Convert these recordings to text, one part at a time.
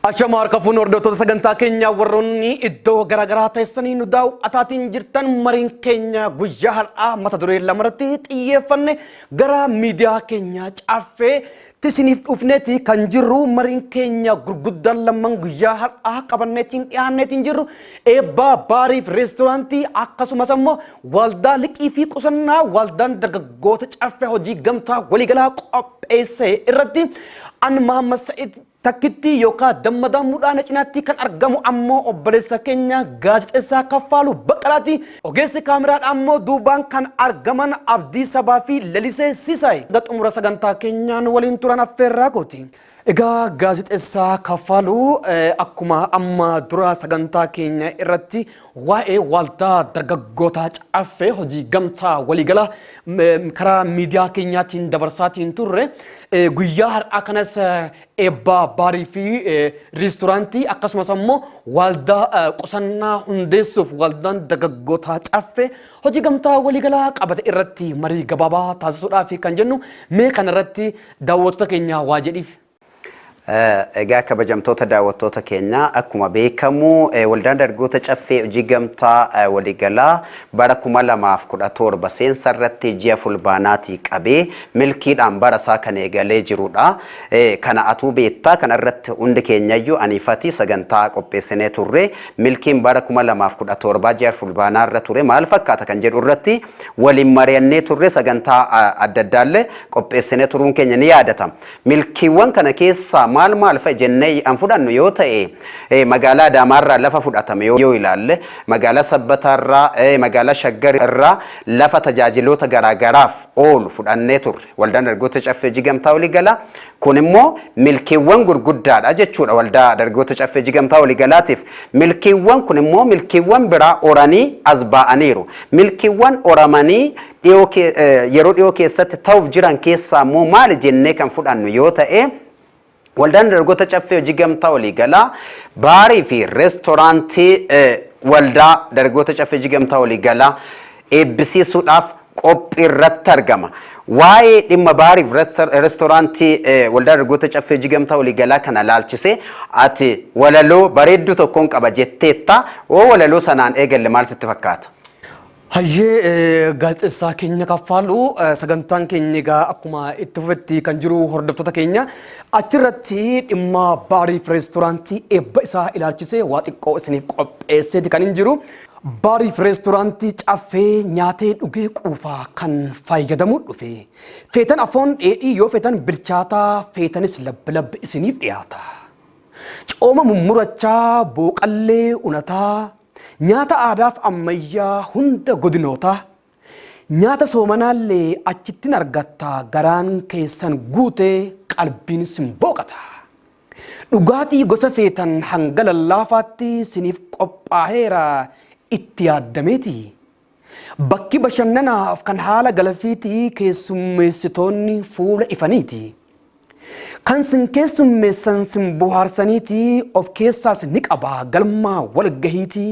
Ashama harka fuun hordoftoota sagantaa keenyaa warroonni iddoo garaagaraa teessanii nu daawwataatiin jirtan, mariin keenya guyyaa har'aa mata duree lamarratti xiyyeeffanne gara miidiyaa keenyaa Caffee isiniif dhufneeti kan jirru. Mariin keenya gurguddaan lamman guyyaa har'aa qabanneetiin dhiyaanneetiin jirru eebba baariif reestooraantii, akkasumas ammoo waldaa liqii fi qusannaa waldaan dargaggoota Caffee hojii gamtaa waliigalaa qopheesse irratti. An Mahammad Sa'id Takkitti yookaan Dammadaa Mudhaana cinaatti kan argamu ammoo obboleessa keenya gaazexeessaa Kaffaalu Baqqalaati. Ogeessi kaameraadha ammoo duubaan kan argaman Abdii Sabaa fi Lalisee Sisaay. Xumura sagantaa keenyaan waliin turan affeerraa kooti. Egaa gaazexeessaa Kaffaalu, akkuma amma dura sagantaa keenya irratti waa'ee waldaa dargaggoota Caffee hojii gamtaa waliigalaa karaa miidiyaa keenyaatiin dabarsaatiin turre, guyyaa har'aa kanas eebba baarii fi reestooraantii, akkasumas ammoo waldaa qusannaa hundeessuuf waldaan dargaggoota Caffee hojii gamtaa waliigalaa qabate irratti marii gabaabaa taasisuudhaaf kan jennu, mee kanarratti daawwattoota keenya waa jedhiif. Egaa kabajamtoota daawwattoota keenyaa, akkuma beekamu waldaan dargaggoota Caffee hojii gamtaa waliigalaa bara 2017 seensa irratti ji'a Fulbaanaatii qabee milkiidhaan bara isaa kan eegalee jirudha. Kana atuu beektaa, kana irratti hundi keenyayyuu aniifati sagantaa qopheessinee turre. Milkiin bara 2017 ji'a Fulbaanaa irra ture maal fakkaata kan jedhu irratti waliin mari'annee turre, sagantaa adda addaallee qopheessinee turuun keenya ni yaadatama. Milkiiwwan kana keessaa maal maal fa'i jennee an fudhannu yoo ta'e, magaalaa Adaamaarraa lafa fudhatame yoo ilaalle, magaalaa Sabbataarraa, magaalaa Shaggar irraa lafa tajaajiloota garaagaraaf oolu fudhannee turre. Waldaan Dargaggoota Caffee Hojii Gamtaa Waliigalaa kun immoo milkiiwwan gurguddaadha jechuudha waldaa dargaggoota Caffee Hojii Gamtaa Waliigalaatiif. Milkiiwwan kun immoo milkiiwwan biraa horanii as ba'aniiru. Milkiiwwan horamanii dhiyoo yeroo dhiyoo keessatti ta'uuf jiran keessaa immoo maali jennee kan fudhannu yoo ta'e, waldaan dargaggoota Caffee Hojii Gamtaa Waliigalaa baarii fi reestooraantii waldaa dargaggoota Caffee Hojii Gamtaa Waliigalaa eebbisiisuudhaaf qophii irratti argama. Waa'ee dhimma baarii fi reestooraantii waldaa dargaggoota Caffee Hojii Gamtaa Waliigalaa kana laalchisee ati walaloo bareedduu tokkoon qaba jetteetta. Oo walaloo sanaan eegalle maal sitti fakkaata? Hayyee gaazexeessaa keenya Kaffaalu, sagantaan keenya egaa akkuma itti fufetti kan jiru, hordoftoota keenya achirratti dhimma baarii fi reestooraantii eebba isaa ilaalchisee waa xiqqoo isiniif qopheesseeti kan hin jiru. Baarii fi reestooraantii Caffee nyaatee dhugee quufaa kan fayyadamuu dhufe. Feetan afoon dheedhii, yoo feetan bilchaataa, feetanis labbi labbi isiniif dhiyaata. Cooma mummurachaa, booqallee unataa, nyaata aadaaf ammayyaa hunda godinootaa. Nyaata soomanaallee achittin argatta, garaan keessan guutee qalbiin sin booqata. Dhugaatii gosa feetan hanga lallaafaatti siniif qophaaheera itti yaaddameeti. Bakki bashannanaaf kan haala galafiitii, keessummeessitoonni fuula ifaniiti. Kan sin keessummeessan sin bohaarsaniiti, of keessaas ni qaba galma walgahiiti.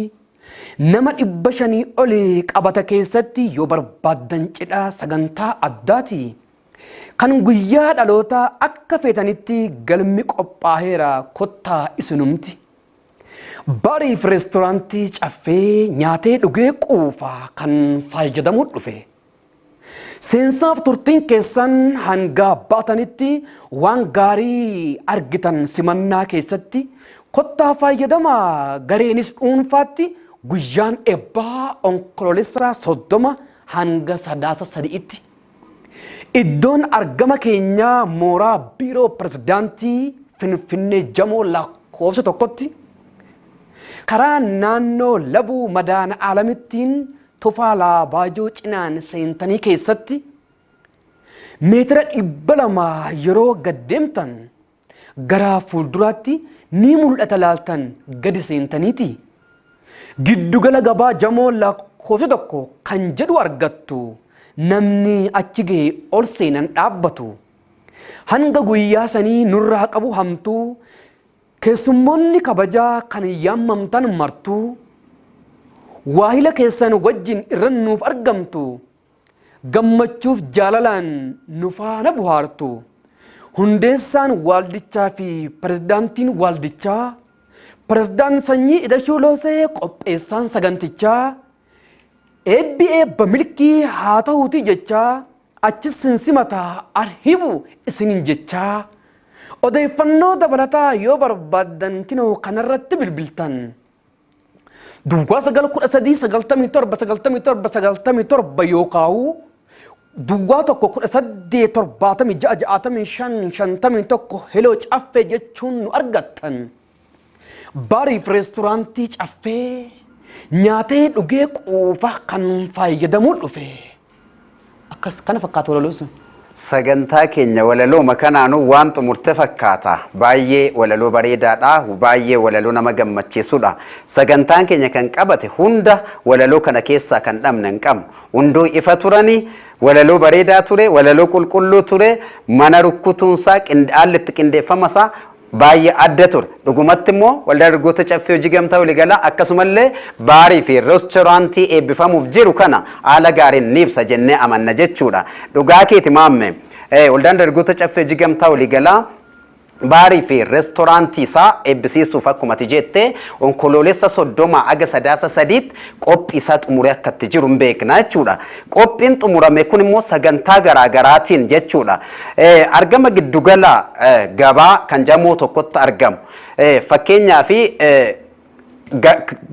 Nama 500 oli qabata keessatti, yoo barbaaddan cidha sagantaa addaati. Kan guyyaa dhalootaa akka feetanitti galmi qophaaheera, kottaa isinumti. Baariif reestooraantii Caffee nyaatee dhugee quufa kan fayyadamuu dhufe. Seensaaf turtiin keessan hanga baatanitti waan gaarii argitan simannaa keessatti, kottaa fayyadamaa gareenis dhuunfaatti. Guyyaan eebbaa Onkoloolessa 30 hanga Sadaasa 3tti. Iddoon argama keenyaa mooraa biiroo pirezidaantii Finfinnee Jamoo lakkoofsa 1tti, karaa naannoo Labuu Madaana Alamittiin Tufaa Laabaajoo cinaan seentanii keessatti meetira 200 yeroo gad deemtan gara fuulduraatti ni mul'ata, laaltan gadi seentaniiti. Giddugala gabaa Jamoo lakkoofsa 1 kan jedhu argattu, namni achi gahe ol seenan dhaabbatu. Hanga guyyaa sanii nurraa qabu hamtuu, keessummoonni kabajaa kan yaammamtan martuu waahila keessan wajjin irran nuuf argamtu, gammachuuf jaalalaan nu faana buhaartu. Hundeessaan waaldichaa fi pirezidaantiin waaldichaa, Pireezidaan Sanyii Idashuu Loosee qopheessaan sagantichaa, eebbi eebba milkii haa ta'uutii jechaa, achis sin simataa arhibu isiniin jechaa, odeeffannoo dabalataa yoo barbaaddan kinoo kanarratti bilbiltan. Duwwaa 9 13 97 97 97 yookaa'u duwwaa 1 18 76 65 51 heloo Caffee jechuun nu argattan. Baariif reesturaantii Caffee nyaatee dhugee quufa kan fayyadamuu dhufe. Akkas kana fakkaata walaloon sun. Sagantaa keenya walalooma kanaanuu waan xumurte fakkaata. Baay'ee walaloo bareedaadha. Baay'ee walaloo nama gammachiisudha. Sagantaan keenya kan qabate hunda walaloo kana keessaa kan dhabne hin qabnu. Hunduu ifa turani, walaloo bareedaa ture, walaloo qulqulluu ture, mana rukkutuunsaa, haalli itti qindeeffama isaa baay'ee adda ture. Dhugumatti immoo Waldaa Dargaggoota Caffee Hojii Gamtaa Waliigalaa akkasumallee baarii fi restoraantii eebbifamuuf jiru kana haala gaariin ni ibsa jennee amanna jechuudha. Dhugaa keeti, Maamme. Waldaan Dargaggoota Caffee Hojii Gamtaa Waliigalaa baarii fi restoraantii isaa eebbisiisuuf, akkuma ati jette, Onkoloolessa 30 aga Sadaasa 3tti qophii isaa xumuree akka itti jiru hin beekna jechuudha. Qophiin xumurame kun immoo sagantaa garaagaraatiin jechuudha. Argama giddugala gabaa kan jamoo tokkotti argamu. Fakkeenyaaf,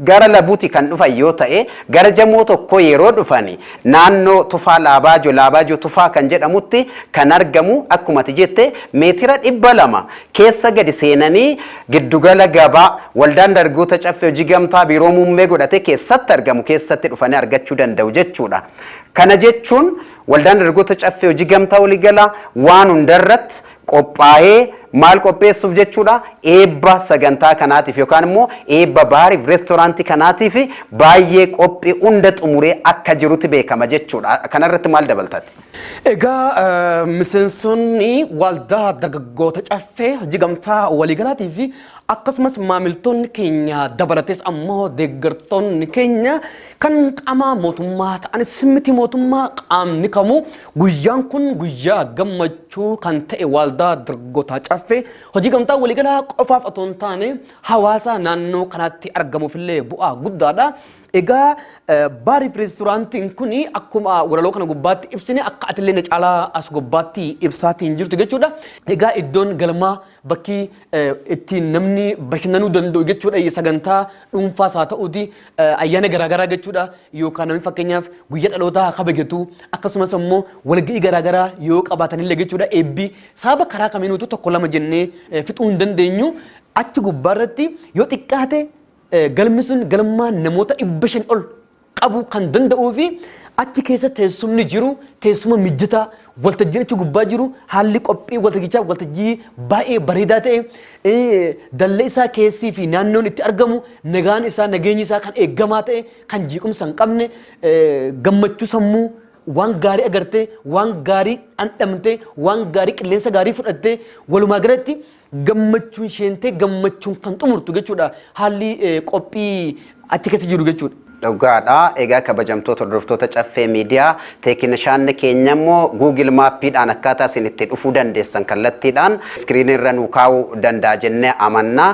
gara Labuuti kan dhufan yoo ta'e, gara jamoo tokko yeroo dhufani naannoo Tufaa Laabaajo, Laabaajo Tufaa kan jedhamutti kan argamu, akkuma ati jette meetira 200 keessa gadi seenanii giddugala gabaa Waldaan Dargaggoota Caffee Hojii Gamtaa biiroo muummee godhate keessatti argamu keessatti dhufanii argachuu danda'u jechuudha. Kana jechuun Waldaan Dargaggoota Caffee Hojii Gamtaa Waliigalaa waan hundarratti qophaa'ee maal qopheessuuf jechuudha? Eebba sagantaa kanaatiif yookaan immoo eebba baariif reestooraantii kanaatiif baay'ee qophii hunda xumuree akka jirutti beekama jechuudha. Kanarratti maal dabaltati? Egaa, miseensonni Waldaa Dargaggoota Caffee Hojii Gamtaa Waliigalaatii fi akkasumas maamiltoonni keenya, dabalatees ammoo deeggartoonni keenya kan qaama mootummaa ta'anis miti mootummaa, qaamni kamuu, guyyaan kun guyyaa gammachuu kan ta'e Waldaa Dargaggoota Caffee Hojii Gamtaa Waliigalaa qofaaf otoo hin taane hawaasa naannoo kanaatti argamuufillee bu'aa guddaadha. Egaa, baariif reesturaantiin kun akkuma walaloo kana gubbaatti ibsine, akka atillee na caalaa as gubbaatti ibsaatiin jirtu jechuudha. Egaa, iddoon galmaa bakki ittiin namni bashannanuu danda'u jechuudha. Sagantaa dhuunfaas haa ta'uuti, ayyaana garaagaraa jechuudha, yookaan namni fakkeenyaaf guyyaa dhalootaa haa kabajatu, akkasumas immoo walga'ii garaagaraa yoo qabaatanillee jechuudha, eebbi sababa karaa kamiinuutu tokko lama jennee fixuu hin dandeenyu. Achi gubbaarratti yoo xiqqaate galmi sun galma namoota 500 ol qabu kan danda'uu fi achi keessa teessumni jiru teessuma mijataa, waltajjiin achi gubbaa jiru, haalli qophii waltajjichaa waltajjii baay'ee bareedaa ta'e, dallee isaa keessii fi naannoon itti argamu nagaan isaa, nageenyi isaa kan eeggamaa ta'e, kan jeequmsa hin qabne, gammachuu sammuu, waan gaarii agartee, waan gaarii dhandhamtee, waan gaarii, qilleensa gaarii fudhattee, walumaa galatti gammachuun sheentee gammachuun kan xumurtu jechuudha, haalli qophii achi keessa jiru jechuudha. Dhugaadha. Egaa, kabajamtoota hordoftoota Caffee Miidiyaa, teeknishaanni keenya immoo Google Maappiidhaan akkaataa isin itti dhufuu dandeessan kallattiidhaan iskiriinii irra nuu kaa'uu danda'a jennee amanna.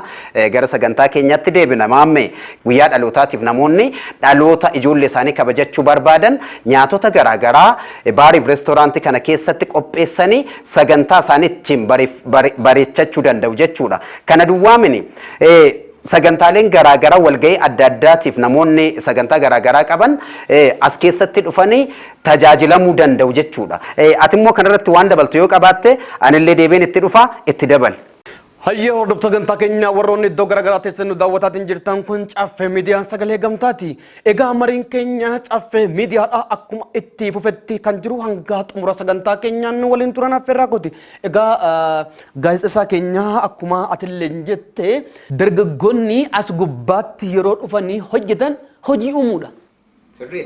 Gara sagantaa keenyatti deebina. Maamme, guyyaa dhalootaatiif namoonni dhaloota ijoollee isaanii kabajachuu barbaadan nyaatota garaagaraa baariif reestooraantii kana keessatti qopheessanii sagantaa isaanii ittiin bareechachuu danda'u jechuudha. Kana duwwaamini, sagantaaleen garaagaraa, walgahii adda addaatiif namoonni sagantaa garaagaraa qaban as keessatti dhufanii tajaajilamuu danda'u jechuudha. Ati immoo kanarratti waan dabaltu yoo qabaatte, anillee deebiin itti dhufa, itti dabali. Hayyee, hordoftoota sagantaa keenyaa, warroonni iddoo garaagaraa teessan nu daawwataatiin jirtan, kun Caffee Miidiyaan sagalee gamtaati. Egaa, mariin keenya Caffee Miidiyaadha akkuma itti fufetti kan jiru, hanga xumura sagantaa keenyaan nu waliin turan affeerraa kooti. Egaa, gaazexessaa keenya, akkuma atillee jette, dargaggoonni as gubbaatti yeroo dhufanii hojjetan hojii uumuudha.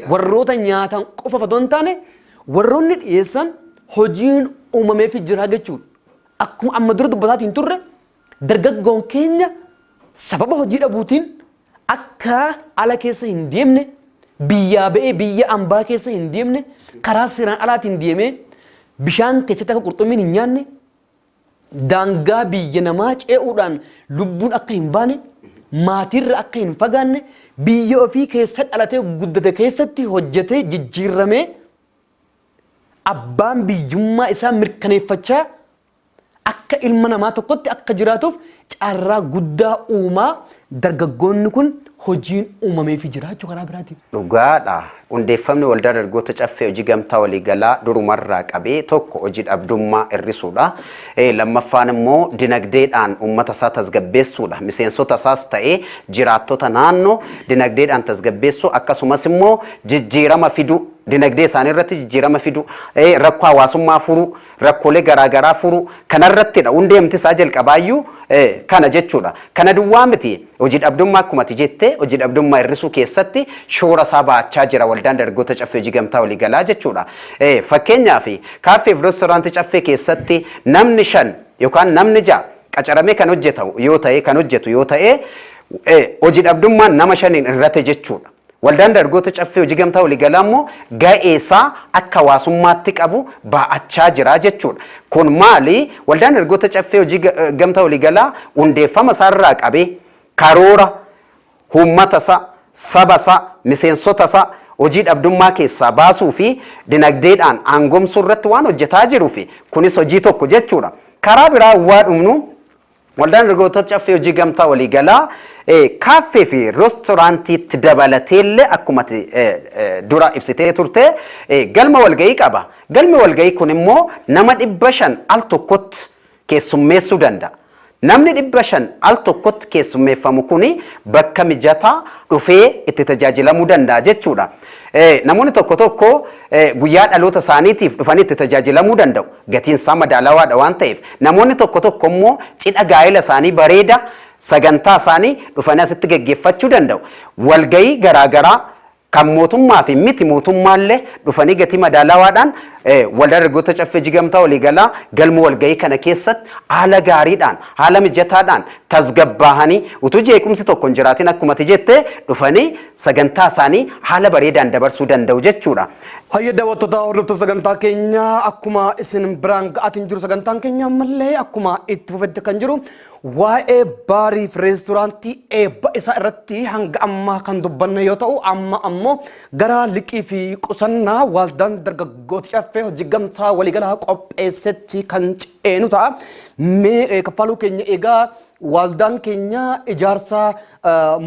Warroota nyaatan qofa otoo hin taane warroonni dhiyeessan hojiin uumameefii jira jechuudha. Akkuma amma dura dubbataatiin turre, dargaggoon keenya sababa hojii dhabuutiin akka ala keessa hin deemne, biyyaa ba'ee biyya ambaa keessa hin deemne, karaa seeraan alaatiin deemee bishaan keessatti akka qurxummiin hin nyaanne. Daangaa biyya namaa ce'uudhaan lubbuun akka hin baane, maatiirra akka hin fagaanne, biyya ofii keessa dhalatee guddate keessatti hojjetee jijjiirramee abbaan biyyummaa isaa mirkaneeffachaa akka ilma namaa tokkotti akka jiraatuuf carraa guddaa uumaa dargaggoonni kun hojiin uumameefii jira jechuu karaa biraatiin. Dhugaadha. Hundeeffamni Waldaa Dargaggoota Caffee Hojii Gamtaa Waliigalaa durumarraa qabee tokko hojii dhabdummaa hir'isuudha. Lammaffaan immoo dinagdeedhaan uummata isaa tasgabbeessuudha. Miseensota isaas ta'ee jiraattota naannoo dinagdeedhaan tasgabbeessuu, akkasumas immoo jijjiirama fiduu, dinagdee isaanii irratti jijjiirama fiduu, rakkoo hawaasummaa furuu, rakkoolee garaagaraa furuu kanarrattidha. Hundeemti isaa jalqabaayyuu kana jechuudha. Kana duwwaa miti, hojii dhabdummaa akkuma ati jette hojii dhabdummaa hir'isuu keessatti shoora isaa ba'achaa jira Waldaan Dargaggoota Caffee Hojii Gamtaa Waliigalaa jechuudha. Fakkeenyaaf kaaffee fi restoraantii Caffee keessatti namni 5 yookaan namni 6 qacaramee kan hojjetu yoo ta'e kan hojjetu yoo ta'e hojii dhabdummaan nama 5n hir'ate jechuudha. Waldaan Dargaggoota Caffee Hojii Gamtaa Waliigalaa immoo ga'ee isaa akka hawaasummaatti qabu ba'achaa jira jechuudha. Kun maali? Waldaan Dargaggoota Caffee Hojii Gamtaa Waliigalaa hundeeffama isaa irraa qabee karoora uummata isaa, saba isaa, miseensota isaa hojii dhabdummaa keessaa baasuu fi dinagdeedhaan aangomsuu irratti waan hojjetaa jiruuf kunis hojii tokko jechuudha. Karaa biraa waa dhumnu, Waldaan Dargaggoota Caffee Hojii Gamtaa Waliigalaa kaaffee fi restoraantiitti dabalateellee akkuma ati dura ibsitee turte galma walgahii qaba. Galmi walgahii kun immoo nama 500 al tokkotti keessummeessuu danda'a. Namni 500 al tokkotti keessummeeffamu kuni bakka mijataa dhufee itti tajaajilamuu danda'a jechuudha. Namoonni tokko tokko guyyaa dhaloota isaaniitiif dhufanii itti tajaajilamuu danda'u. Gatiin isaa madaalawaadha waan ta'eef. Namoonni tokko tokko immoo cidha gaa'ela isaanii bareeda sagantaa isaanii dhufanii asitti geggeeffachuu danda'u. Walgahii garaagaraa kan mootummaa fi miti mootummaallee dhufanii gatii madaalawaadhaan Waldaa Dargaggoota Caffee Hojii Gamtaa Waliigalaa galma walgahii kana keessatti haala gaariidhaan, haala mijataadhaan tasgabbaahanii utuu jeequmsi tokko hin jiraatin akkuma ati jette dhufanii sagantaa isaanii haala bareedaan dabarsuu danda'u jechuudha. Hayyee daawwattoota, hordoftoota sagantaa keenya, akkuma isin biraan ga'aatiin jiru, sagantaan keenya ammallee akkuma itti fufetti kan jiru waa'ee baarii fi reesturaantii eebba isaa irratti hanga ammaa kan dubbanne yoo ta'u, amma ammoo gara liqii fi qusannaa Waldaan Dargaggoota Caffee Hojii Gamtaa Waliigalaa qopheessetti kan ceenu ta'a. Mee kaffaluu keenya, egaa waldaan keenya ijaarsa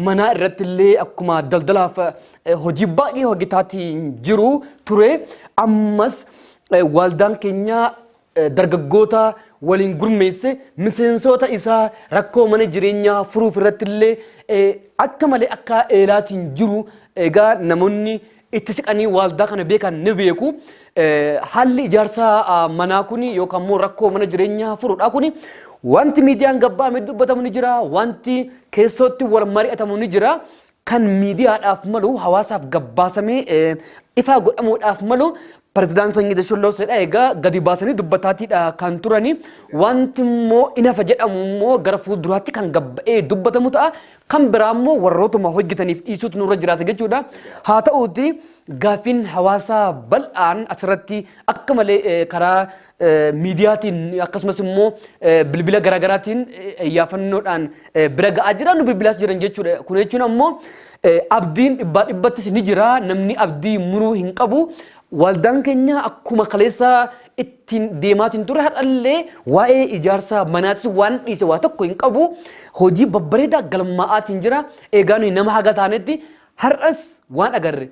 manaa irratti illee akkuma daldalaaf hojii baay'ee hojjetaatiin jiru ture. Ammas waldaan keenya dargaggoota waliin gurmeesse miseensota isaa rakkoo mana jireenyaa furuuf irratti illee akka malee akka eelaatiin jiru, egaa namoonni itti siqanii waldaa kana beekan ni beeku. Haalli ijaarsa manaa kun yookaan immoo rakkoo mana jireenyaa furuudha kun, wanti miidiyaan gabbaa'amee dubbatamu ni jira, wanti keessootti wal mari'atamu ni jira. Kan miidiyaadhaaf malu hawaasaaf gabbaasamee ifaa godhamuudhaaf malu Pireezidaan Sanyii Dashulloo Sedha egaa gadi baasanii dubbataatiidha kan turani. Wanti immoo inafa jedhamu immoo gara fuulduraatti kan gabba'ee dubbatamu ta'a. Kan biraa immoo warrootuma hojjetaniif dhiisuutu nurra jiraata jechuudha. Haa ta'uuti gaaffiin hawaasaa bal'aan asirratti akka malee karaa miidiyaatiin akkasumas immoo bilbila garaagaraatiin iyyaafannoodhaan bira ga'aa jira, nu bilbilaas jiran jechuudha. Kun jechuun ammoo abdiin dhibbaa dhibbattis ni jira, namni abdii muruu hin qabu. Waldaan keenya akkuma kaleessa ittiin deemaatiin ture har'allee waa'ee ijaarsa manaatis waan dhiise waa tokko hin qabu. Hojii babbareedaa galmaa'aatiin jira. Egaa nuyi nama haga taanetti har'as waan agarre,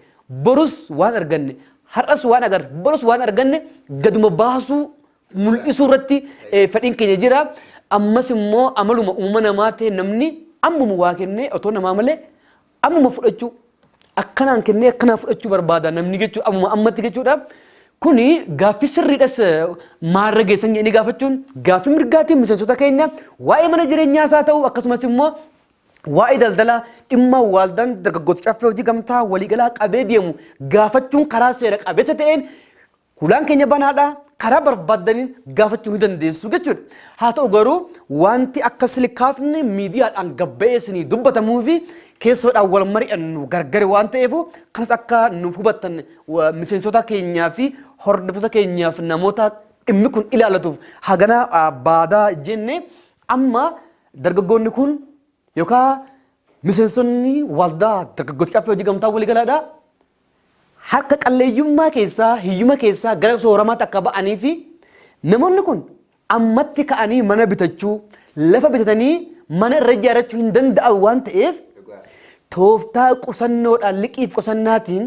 borus waan arganne, har'as waan agarre, borus waan arganne gaduma baasuu mul'isuu irratti fedhiin keenya jira. Ammas immoo amaluma uumama namaa ta'e, namni ammuma waa kennee otoo namaa malee ammuma fudhachuu, akkanaan kennee akkanaan fudhachuu barbaada namni jechuudha, ammuma ammatti jechuudha. Kuni gaaffii sirriidhas, maarra geessan jedhanii gaafachuun gaaffii mirgaatiin miseensota keenya waa'ee mana jireenyaa isaa ta'u akkasumas immoo waa'ee daldalaa dhimma Waldaan Dargaggoota Caffee Hojii Gamtaa Waliigalaa qabee deemu gaafachuun karaa seera qabeessa ta'een kulaan keenya banaadha, karaa barbaaddaniin gaafachuu ni dandeessu jechuudha. Haa ta'u garuu wanti akka silkaafni miidiyaadhaan gabba'ee isinii dubbatamuu fi keessoodhaan wal mari'annu gargari waan ta'eef, kanas akka nuuf hubattan miseensota keenyaa fi hordoftoota keenyaaf namoota Dhimmi kun ilaallatuuf hagana baadaa jenne. Amma dargaggoonni kun yookaan miseensonni waldaa dargaggoota Caffee Hojii Gamtaa waliigalaadha. Harka qalleeyyummaa keessaa, hiyyuma keessaa gara sooramaatti akka ba'anii fi namoonni kun ammatti ka'anii mana bitachuu, lafa bitatanii mana irra ijaarrachuu hin danda'an waan ta'eef, tooftaa qusannoodhaan, liqiif qusannaatiin,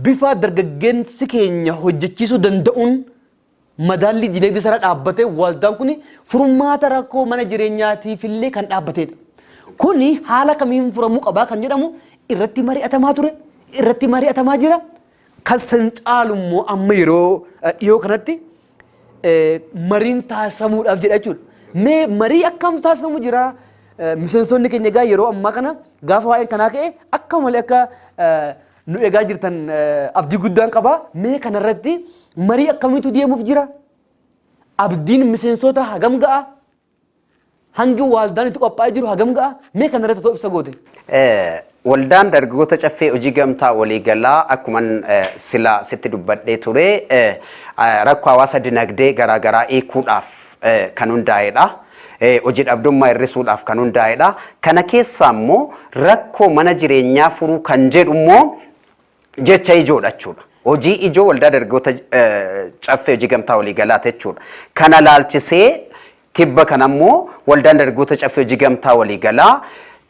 bifa dargaggeessi keenya hojjechiisuu danda'uun, madaallii dinagdee sana dhaabbatee, waldaan kun furmaata rakkoo mana jireenyaatiif illee kan dhaabbatedha. Kuni haala kamiin furamuu qabaa kan jedhamu irratti mari'atamaa ture, irratti mari'atamaa jira. Kan san caalu immoo amma yeroo dhiyoo kanatti mariin taasifamuudhaaf jedha jechuudha. Mee marii akkam taasifamu jira? Miseensonni keenya egaa yeroo ammaa kana gaafa waa'een kanaa ka'e akka malee akka nu eegaa jirtan abdii guddaan qaba. Mee kanarratti marii akkamiitu deemuuf jira? Abdiin miseensota hagam ga'a? Hangi waldaan itti qophaa'ee jiru hagam ga'a? Mee kanarratti otoo ibsa goote. Waldaan dargaggoota Caffee Hojii Gamtaa Waliigalaa akkuma sila sitti dubbadhee ture, rakkoo hawaasa dinagdee garaagaraa hiikuudhaaf kan hundaa'edha. Hojii dhabdummaa hir'isuudhaaf kan hundaa'edha. Kana keessaa immoo rakkoo mana jireenyaa furuu kan jedhu immoo jecha ijoodha jechuudha. Hojii ijoo waldaa dargaggoota Caffee Hojii Gamtaa Waliigalaati jechuudha. Kana laalchisee tibba kana immoo waldaan dargaggoota Caffee Hojii Gamtaa Waliigalaa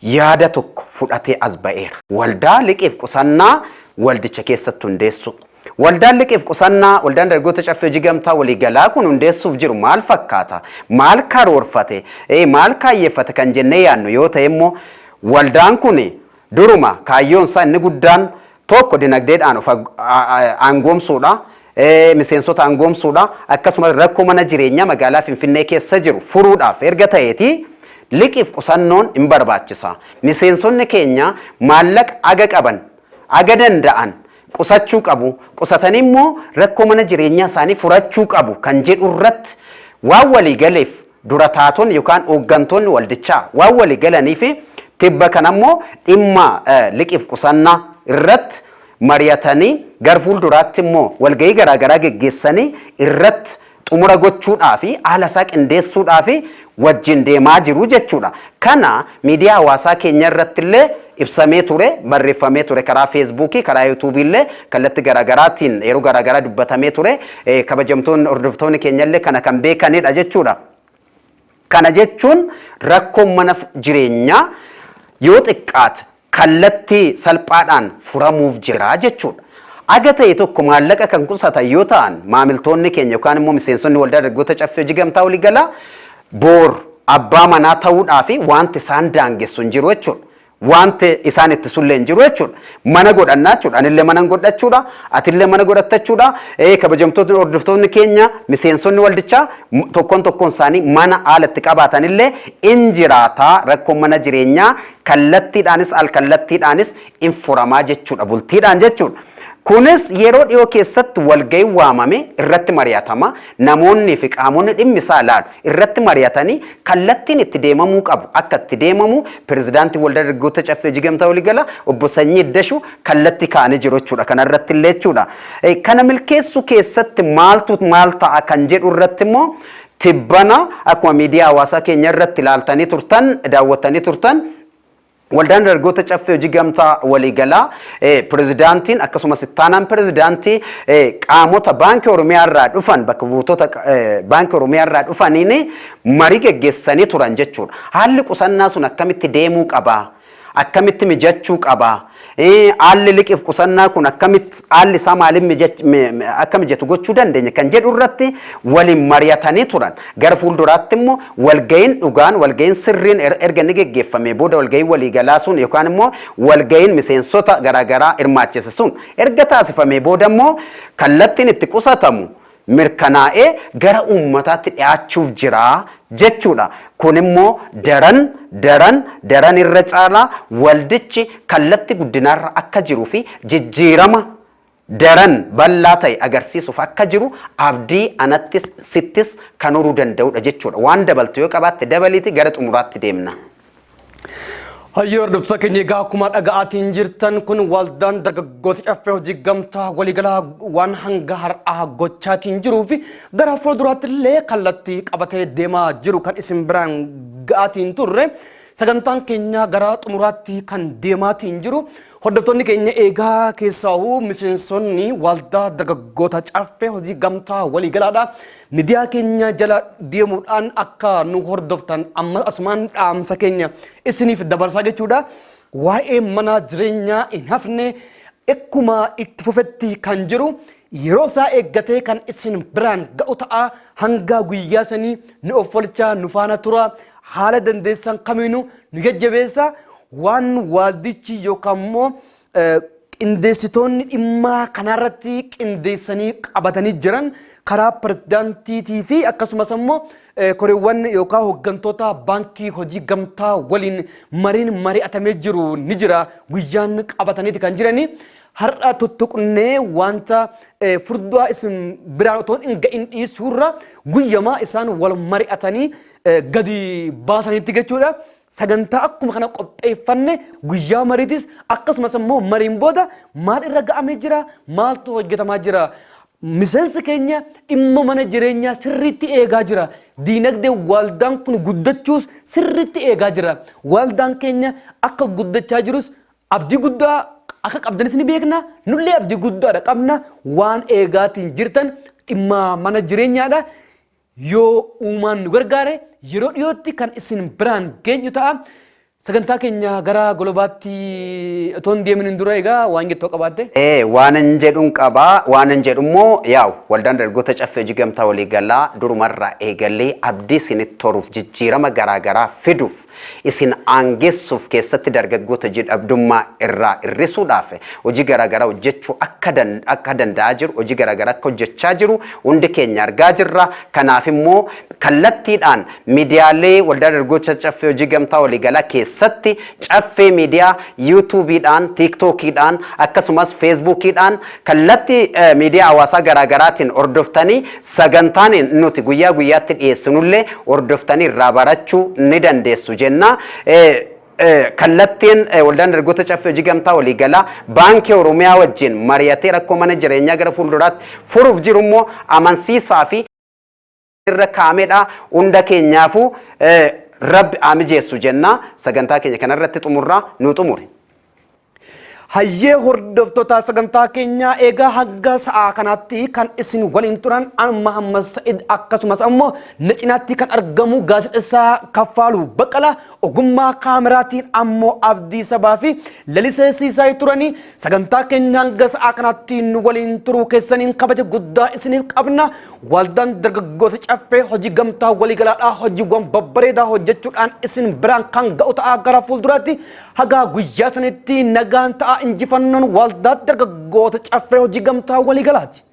yaada tokko fudhatee as ba'eera. Waldaa liqiif qusannaa waldicha keessatti hundeessu. Waldaan liqiif qusannaa waldaan dargaggoota Caffee Hojii Gamtaa Waliigalaa kun hundeessuuf jiru maal fakkaata? Maal karoorfate? Maal kaayyeeffate kan jennee yaadnu yoo ta'e immoo, waldaan kun duruma kaayyoon isaa inni guddaan tokko dinagdeedhaan of aangoomsuudha. Miseensota aangoomsuudha. Akkasumas rakkoo mana jireenyaa magaalaa Finfinnee keessa jiru furuudhaaf erga ta'eeti liqiif qusannoon hin barbaachisa. Miseensonni keenya maallaqa aga qaban, aga danda'an qusachuu qabu. Qusatanii immoo rakkoo mana jireenyaa isaanii furachuu qabu kan jedhu irratti waan walii galeef, dura taatonni yookaan hooggantoonni waldichaa waan walii galanii fi tibba kana immoo dhimma liqiif qusannaa irratti mari'atanii, gara fuulduraatti immoo walgahii garaagaraa geggeessanii irratti xumura gochuudhaa fi haala isaa qindeessuudhaa fi wajjin deemaa jiru jechuudha. Kana miidiyaa hawaasaa keenya irratti illee ibsamee ture, barreeffamee ture karaa Feesbuukii, karaa Yuutuubii illee kallattii garaagaraatiin yeroo garaagaraa dubbatamee ture. Kabajamtoonni hordoftoonni keenya illee kana kan beekanidha jechuudha. Kana jechuun rakkoon mana jireenyaa yoo xiqqaate kallattii salphaadhaan furamuuf jira jechuudha. Aga ta'e tokko maallaqa kan qusatan yoo ta'an maamiltoonni keenya yookaan immoo miseensonni waldaa dargaggoota Caffee Hojii Gamtaa Waliigalaa, boor abbaa manaa ta'uudhaa fi wanti isaan daangessu hin jiru jechuudha. Wanti isaan ittisullee hin jiru jechuudha. Mana godhannaa jechuudha. Anillee mana godhachuudha. Atillee mana godhattachuudha. Kabajamtoonni hordoftoonni keenya, miseensonni waldichaa tokkoon tokkoon isaanii mana haala itti qabaatanillee in jiraataa, rakkoon mana jireenyaa kallattiidhaanis al kallattiidhaanis in furamaa jechuudha, bultiidhaan jechuudha. Kunis yeroo dhiyoo keessatti walgahii waamame irratti mari'atama. Namoonnii fi qaamonni dhimmi isaa ilaalu irratti mari'atanii kallattiin itti deemamuu qabu akka itti deemamu pirezidaantii waldaa dargaggoota Caffee Hojii Gamtaa Waliigalaa obbo Sanyii Iddashuu kallattii kaa'anii jiru jechuudha. Kana irratti illee jechuudha. Kana milkeessuu keessatti maaltu maal ta'a kan jedhu irratti immoo tibbana akkuma miidiyaa hawaasaa keenya irratti ilaaltanii turtan, daawwattanii turtan, Waldaan dargaggoota Caffee Hojii Gamtaa Waliigalaa pirezidaantiin akkasumas ittaanaan pirezidaantii qaamota Baankii Oromiyaa irraa dhufan, bakka buutota Baankii Oromiyaa irraa dhufaniin marii geggeessanii turan jechuudha. Haalli qusannaa sun akkamitti deemuu qaba? Akkamitti mijachuu qaba? Haalli liqiif qusannaa kun akkamitti, haalli isaa maaliin akka mijatu gochuu dandeenya kan jedhu irratti waliin mari'atanii turan. Gara fuulduraatti immoo walga'iin dhugaan, walga'iin sirriin erga inni geggeeffamee booda, walga'iin waliigalaa sun yookaan immoo walga'iin miseensota garaagaraa hirmaachise sun erga taasifamee booda immoo kallattiin itti qusatamu mirkanaa'ee gara uummataatti dhiyaachuuf jira jechuudha. Kun immoo daran daran daran irra caalaa waldichi kallattii guddinaarra akka jiruu fi jijjiirama daran bal'aa ta'e agarsiisuuf akka jiru abdii anattis sittis kan horuu danda'udha jechuudha. Waan dabaltu yoo qabaatte dabaliiti gara xumuraatti deemna. Hayyoo hordoftoota keenya, egaa akkuma dhaga'aatiin jirtan kun waldaan dargaggoota caffee hojii gamtaa waliigalaa waan hanga har'aa gochaatiin jiruu fi gara fuulduraatti illee kallattii qabatee deemaa jiru kan isin biraan ga'aatiin turre. Sagantaan keenya gara xumuraatti kan deemaatiin jiru. Hordoftoonni keenya, eegaa keessaa'uu miseensonni waldaa dargaggoota caffee hojii gamtaa waliigalaadha. Miidiyaa keenya jala deemuudhaan akka nu hordoftan amma asumaan dhaamsa keenya isiniif dabarsaa jechuudha. Waa'ee mana jireenyaa hin hafne, akkuma itti fufetti kan jiru, yeroo isaa eeggatee kan isin biraan ga'u ta'a. Hanga guyyaa sanii nu offolchaa, nu faana tura, haala dandeessan kamiinuu nu jajjabeessa. Waan waaldichi yookaan immoo qindeessitoonni dhimma kanarratti qindeessanii qabatanii jiran karaa pirezidaantiitii fi akkasumas immoo koreewwan yookaan hooggantoota baankii hojii gamtaa waliin mariin mari'atamee jiru ni jira. Guyyaan qabataniiti kan jiranii. Har'a tuttuqnee wanta furdaa isin biraan otoo hin ga'in dhiisuurra guyyamaa isaan wal mari'atanii gadi baasanitti jechuudha. Sagantaa akkuma kana qopheeffanne guyyaa mariitis, akkasumas immoo mariin booda maal irra ga'amee jira, maaltu hojjetamaa jira. Miseensi keenya dhimma mana jireenyaa sirriitti eegaa jira. Diinagdee waldaan kun guddachuus sirriitti eegaa jira. Waldaan keenya akka guddachaa jirus abdii guddaa akka qabdanis ni beekna. Nullee abdii guddaadha qabna. Waan eegaatiin jirtan dhimma mana jireenyaadha. Yoo uumaan nu gargaare yeroo dhiyootti kan isin biraan geenyu ta'a. Sagantaa keenya gara golobaatti otoo hin deemin dura egaa waan jettoo qabaatte. Waan hin jedhuun qabaa. Waan hin jedhu immoo, yaa'u waldaan dargaggoota caffee hojii gamtaa waliigalaa durumarraa eegalee abdii isinitti toruuf, jijjiirama garaagaraa fiduuf, isin aangessuuf, keessatti dargaggoota hojii dhabdummaa irraa hir'isuudhaaf hojii garaagaraa hojjechuu akka danda'aa jiru, hojii garaagaraa akka hojjechaa jiru hundi keenya argaa jirra. Kanaaf immoo kallattiidhaan miidiyaalee waldaa dargaggoota caffee hojii gamtaa waliigalaa keessatti caffee miidiyaa yuutuubiidhaan, tiiktookiidhaan, akkasumas feesbuukiidhaan kallattii miidiyaa hawaasaa garaagaraatiin hordoftanii sagantaan nuti guyyaa guyyaatti dhiyeessinullee hordoftanii irraa barachuu ni dandeessu jenna. Kallattiin waldaan dargaggoota caffee hojii gamtaa waliigalaa baankii Oromiyaa wajjin mari'atee rakkoo mana jireenyaa gara fuulduraatti furuuf jiru immoo amansiisaa fi irra kaa'amedha. Hunda keenyaafuu rabbi haa mijeessu jenna. Sagantaa keenya kanarratti xumurraa, nu xumure. Hayyee hordoftoota sagantaa keenyaa, eegaa hanga sa'aa kanaatti kan isin waliin turan an Mahammad Sa'id, akkasumas ammoo na cinaatti kan argamu gaazexessaa Kaffaaluu Baqqalaa, ogummaa kaameraatiin ammoo Abdii Sabaa fi Lalisee Siisaay turanii. Sagantaa keenya hanga sa'aa kanaatti nu waliin turuu keessaniin kabaja guddaa isiniif qabna. Waldaan dargaggoota caffee hojii gamtaa waliigalaadhaa hojiiwwan babbareedaa hojjechuudhaan isin biraan kan ga'u ta'a gara fuulduraatti. Hagaa guyyaa sanitti nagaan ta'a. Injifannoon waldaa dargaggoota caffee hojii gamtaa waliigalaati.